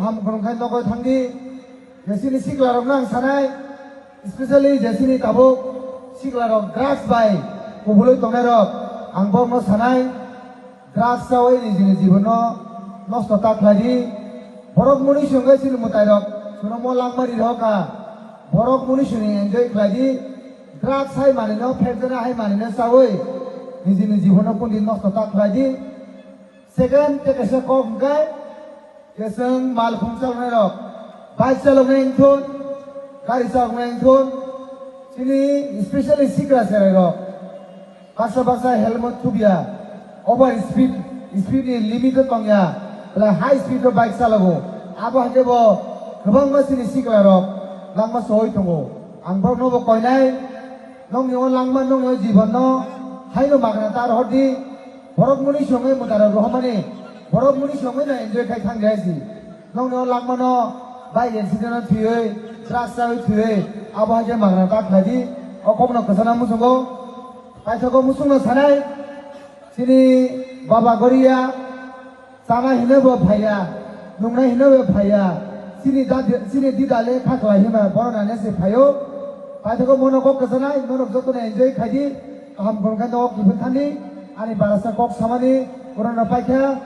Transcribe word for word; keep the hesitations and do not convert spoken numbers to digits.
Ham khoroknai nogo thangdi, je chini siklarokno ang sanai, especially je chini tabuk siklarok drugs bai kubulwi tongnairok, ang borokno sanai, drugs chawi nijini jibono nosto ta khlaidi. Borok muni songwi chini mwtairok chwngno langmani rokha, borok muni songwi enjoy khlaidi. Drugs hai manwino, phekjana hai manwino chawi nijini jibono kundi nosto ta khlaidi. Second, tei kaisa kok hwnkhe, je chwng malkhung chaloknairok, bike chaloknai wngthun, gari chaloknai wngthun, chini specially sikla cherairok, baksa baksa helmet thubya, over speed, speed ni limit o tongya, belai high speed o bike chalogo, abo hakhe bo kwbangma chini siklarok langma sowi tongo. Ang borokno bo koinai, nokni o langma, nokni o jibanno haino magna ta rohordi. Borok muni songwi mwtairok rohormani, borok muni songwi no enjoy khai thang jai si. Nokni o langmano bike accident o thwiwi, drugs chawi thwiwi, abo hai khe magna ta khlaidi. O kokno kwchana muchungo, paithago muchungno sanai, chini baba goria, chana hino bo phaiya, nungna hino bo phaiya, chini dadi, chini didale khaklai hima bono nane se phaio. Paithago mono kok kwchanai, norok jotono enjoy khaidi, kaham khoroknai nogo kifin thani, ani barasa kok samani, borokno paikha.